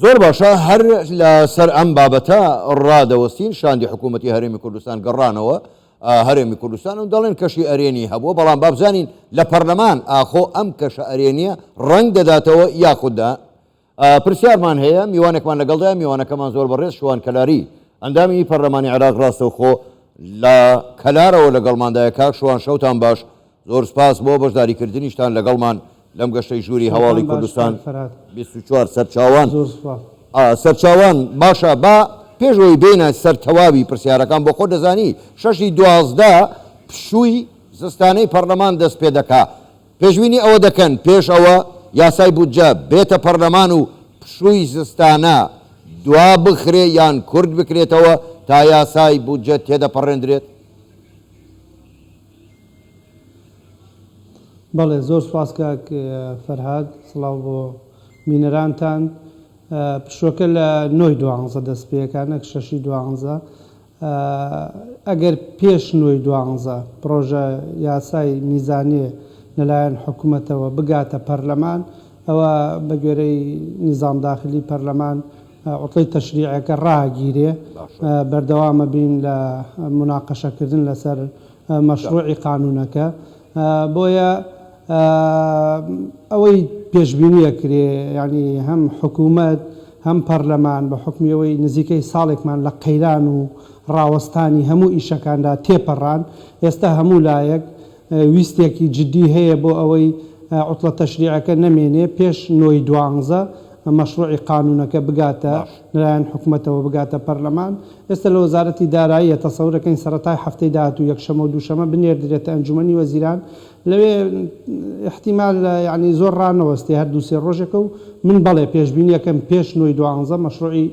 زۆر باشە هەر لە سەر ئەم بابەتە ڕادەوەستین، شاندی حکوومەتی هەرێمی کوردستان گەڕانەوە هەرێمی کوردستان و دەڵێن کەشی ئەرێنی هەبووە، بەڵام با بزانین لە پەرلەمان ئاخۆ ئەم کەشە ئەرێنییە ڕەنگ دەداتەوە یاخود نا؟ پرسیارمان هەیە، میوانێکمان لەگەڵدایە، میوانەکەمان زۆر بەڕێز شوان کەلاری، ئەندامی پەرلەمانی عێراق ڕاستەوخۆ لە کەلارەوە لەگەڵماندایە، کاک شوان شەوتان باش، زۆر سپاس بۆ بەشداریکردنیشتان لەگەڵمان لەم گەشتەی ژووری شەوتان هەواڵی باش کوردستان کاک فەرهاد. 24 سەرچاوان زۆر سوپاس. سەرچاوان باشە با پێش ئەوەی بێینە سەر تەواوی پرسیارەکان بۆ خۆت دەزانی شەشی 12 پشووی زستانەی پەرلەمان دەست پێ دەکا پێشبینی ئەوە دەکەن پێش ئەوە یاسای بودجە بێتە پەرلەمان و پشووی زستانە دوا بخرێ یان کورت بکرێتەوە تا یاسای بودجە تێدەپەڕێندرێت؟ بەڵێ زۆر سوپاس کاک فەرهاد سڵاو بۆ بینەرانتان پشوەکە لە نۆی دوانزە دەست پێکا نەک شەشی دوانزە ئەگەر پێش نۆی دوانزە پڕۆژە یاسای میزانیە لەلایەن حکومەتەوە بگاتە پەرلەمان ئەوە بە گوێرەی نیزام داخلی پەرلەمان عوتڵەی تەشریعەکە ڕاگیرێ بەردەوامە بین لە موناقەشەکردن لەسەر مەشروعی قانونەکە بۆیە ئەوەی پێشبینی ئەکرێ یانی هەم حکوومەت هەم پەرلەمان بە حوکمی ئەوەی نزیکەی ساڵێکمان لە قەیران و ڕاوەستانی هەموو ئیشەکاندا تێپەڕان ئێستا هەموو لایەک ویستێکی جدی هەیە بۆ ئەوەی عوتڵە تەشریعەکە نەمێنێ پێش نۆی دوانزە مەشروعی قانونەکە بگاتە لەلایەن حکومەتەوە بگاتە پەرلەمان. ئێستا لە وەزارەتی داراییە، تەسەور دەکەین سەرەتای هەفتەی داهاتوو یەکشەمە و دووشەمە بنێردرێتە ئەنجومەنی وەزیران، لەوێ ئیحتیمال یانی زۆر ڕانەوەستێ هەر دوو سێ ڕۆژێکە و من بەڵێ پێشبینی ئەکەم پێش نۆی دوانزە مەشروعی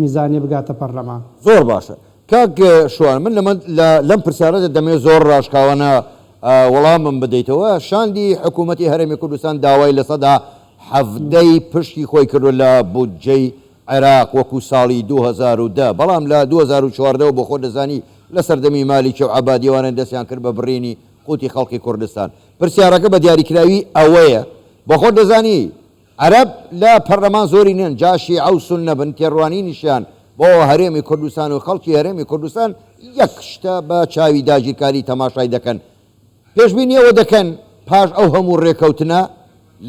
میزانیە بگاتە پەرلەمان. زۆر باشە کاک شوان من لەمە لە لەم پرسیارەدا دەمەوێت زۆر ڕاشکاوانە وەڵامم بدەیتەوە شاندی حکوومەتی هەرێمی کوردستان داوای 17% ی پشکی خۆی کردووە لە بودجەی عێراق وەکو ساڵی 2010 بەڵام لە 2014 وە بۆ خۆت دەزانی لە سەردەمی مالیکی و عەبادیەوانە دەستیان کرد بە بڕینی قوتی خەڵکی کوردستان پرسیارەکە بە دیاریکراوی ئەوەیە بۆ خۆت دەزانی عەرەب لە پەرلەمان زۆرینەن جا شیعە و سوننە بن تێڕوانینیشیان بۆ هەرێمی کوردستان و خەڵکی هەرێمی کوردستان یەک شتە بە چاوی داگیرکاری تەماشای دەکەن پێشبینی ئەوە دەکەن پاش ئەو هەموو ڕێکەوتنە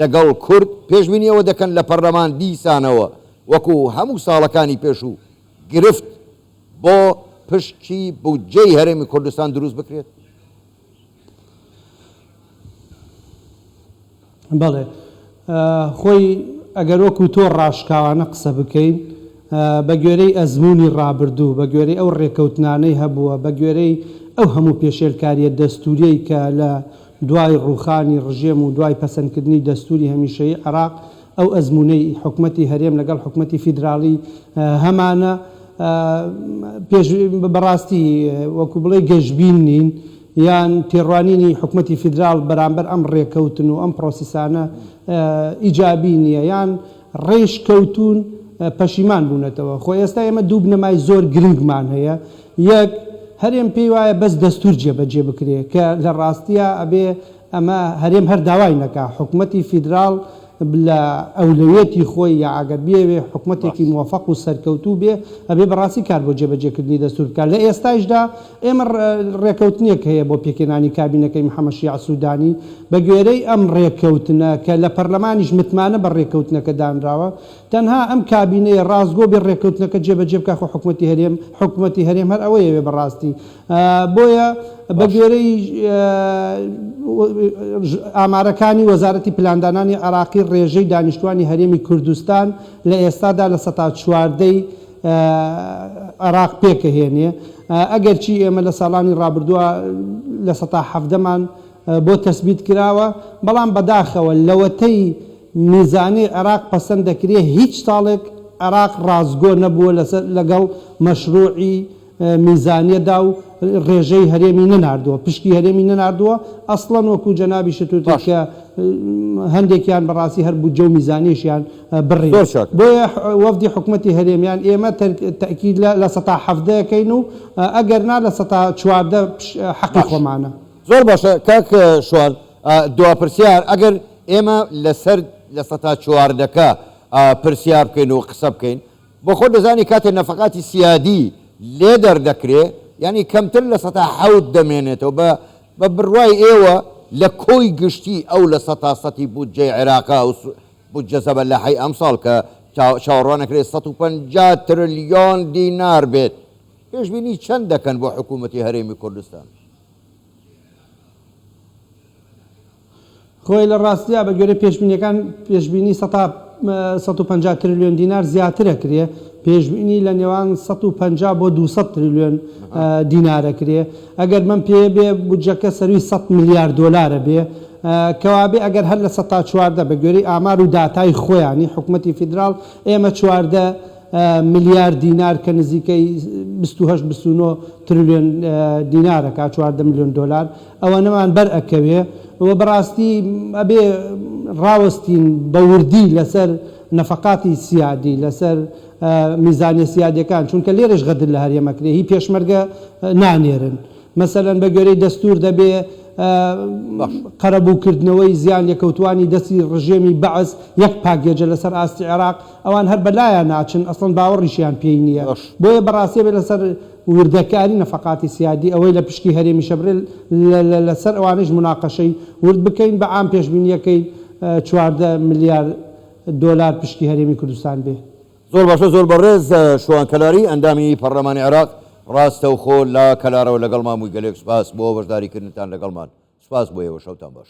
لەگەڵ کورد پێشبینی ئەوە دەکەن لە پەرلەمان دیسانەوە وەکو هەموو ساڵەکانی پێشوو گرفت بۆ پشکی بودجەی هەرێمی کوردستان دروست بکرێت؟ بەڵێ خۆی ئەگەر وەکو تۆ ڕاشکاوانە قسە بکەین بە گوێرەی ئەزموونی ڕابردوو، بە گوێرەی ئەو ڕێکەوتنانەی هەبووە، بە گوێرەی ئەو هەموو پێشێلکارییە دەستووریەی کە لە دوای ڕووخانی ڕژێم و دوای پەسەندکردنی دەستووری هەمیشەیی عێراق ئەو ئەزموونەی حکومەتی هەرێم لەگەڵ حکومەتی فیدراڵی هەمانە پێش بەڕاستی وەکو بڵێی گەشبین نین یان تێڕوانینی حکومەتی فیدراڵ بەرامبەر ئەم ڕێکەوتن و ئەم پرۆسیسانە ئیجابی نییە یان ڕێش کەوتوون پەشیمان بوونەتەوە. خۆ ئێستا ئێمە دوو بنەمای زۆر گرنگمان هەیە، یەک، هەرێم پێی وایە بەس دەستوور جێبەجێ بکرێ کە لە ڕاستیا ئەبێ ئەمە هەرێم هەر داوای نەکا حکومەتی فیدراڵ لە ئەولەویەتی خۆی یا ئەگەر بیەوێ حکومەتێکی مۆفەق و سەرکەوتوو بێ ئەبێ بەڕاستی کار بۆ جێبەجێکردنی دەستوور بکا. لە ئێستایشدا ئێمە ڕێکەوتنێک هەیە بۆ پێکهێنانی کابینەکەی محەمەد شیاع سودانی، بە گوێرەی ئەم ڕێکەوتنە کە لە پەرلەمانیش متمانە بە ڕێکەوتنەکە دانراوە، تەنها ئەم کابینەیە ڕاستگۆ بێ ڕێکەوتنەکە جێبەجێ بکا خۆ حکومەتی هەرێم حکومەتی هەرێم هەر ئەوەیەوێ بەڕاستی بۆیە بە گوێرەی ئامارەکانی وەزارەتی پلاندانانی عێراقی ڕێژەی دانیشتوانی هەرێمی کوردستان لە ئێستادا 14% ی عێراق پێکەهێنێ، ئەگەرچی ئێمە لە ساڵانی ڕابردووە 17% مان بۆ تەسبیت کراوە، بەڵام بەداخەوە لەوەتەی میزانیەی عێراق پەسەند دەکرێ هیچ ساڵێک عێراق ڕاستگۆ نەبووە لەسەر لەگەڵ مەشروعی میزانیەدا و ڕێژەی هەرێمی نەناردووە، پشکی هەرێمی نەناردووە، ئەسڵەن وەکو جەنابیشت وتت باش. کە هەندێکیان بەڕاستی هەر بودجە و میزانیەشیان بڕی. زۆر چاکە. بۆیە وەفدی حکومەتی هەرێم یان ئێمە تەئکید لە 17% ئەکەین و ئەگەر نا 14% حەقی باش. خۆمانە. زۆر باشە کاک شوان دوا پرسیار ئەگەر ئێمە لەسەر 14% ەکە. پرسیار بکەین و قسە بکەین. بۆ خۆت دەزانی کاتێ نەفەقاتی سیادی لێ دەردەکرێ یانی کەمتر 7% دەمێنێتەوە بە بە بڕوای ئێوە لە کۆی گشتی ئەو لە سەتا سەتی بودجەی عێراقە ئەو بودجە زەبەلاحەی ئەمساڵ کە چاوەڕوان ئەکرێ 150 ترلیۆن دینار بێت پێشبینی چەند دەکەن بۆ حکوومەتی هەرێمی کوردستان؟ خۆی لە ڕاستیا بە گوێرەی پێشبینیەکان پێشبینی سەتا 150 ترلیۆن دینار زیاتر ئەکرێ، پێشبینی لە نێوان 150 بۆ 200 ترلیۆن دینار ئەکرێ. ئەگەر بەم پێیە بێ بودجەکە سەرووی 100 ملیار دۆلارە بێ. کەوابێ ئەگەر هەر لە سەتا 14 بە گوێرەی ئامار و داتای خۆیانی حکومەتی فیدراڵ ئێمە 14 ملیار دینار کە نزیکەی 28 29 ترلیۆن دینارەکە 14 ملیۆن دۆلار ئەوەنەمان بەر ئەکەوێ و بەڕاستی ئەبێ ڕاوەستین بە وردی لەسەر نەفەقاتی سیادی لەسەر میزانیە سیادیەکان چونکە لێرەش غەدر لە هەرێم ئەکرێ هی پێشمەرگە نانێرن مەسەلەن بە گوێرەی دەستور دەبێ قەرەبوو کردنەوەی زیان لێکەوتوانی دەستی ڕژێمی بەعس یەک پاکێجە لەسەر ئاستی عێراق ئەوان هەر بەلایان ناچن ئەسڵەن باوەڕیشیان پێی نییە بۆیە بەڕاستی ئەبێ لەسەر وردەکاری نەفەقاتی سیادی ئەوەی لە پشکی هەرێمیشە برێ لە سەر ئەوانەیش موناقەشەی ورد بکەین بە عام پێشبینیەکەی 14 ملیار دۆلار پشکی هەرێمی کوردستان بێ. زۆر باشە زۆر بەڕێز شوان کەلاری ئەندامی پەڕلەمانی عێراق ڕاستەوخۆ لە کەلارەوە لەگەڵمان بووی گەلێک سوپاس بۆ بەشداری کردنتان لەگەڵمان سوپاس بۆ ئێوە شەوتان باش.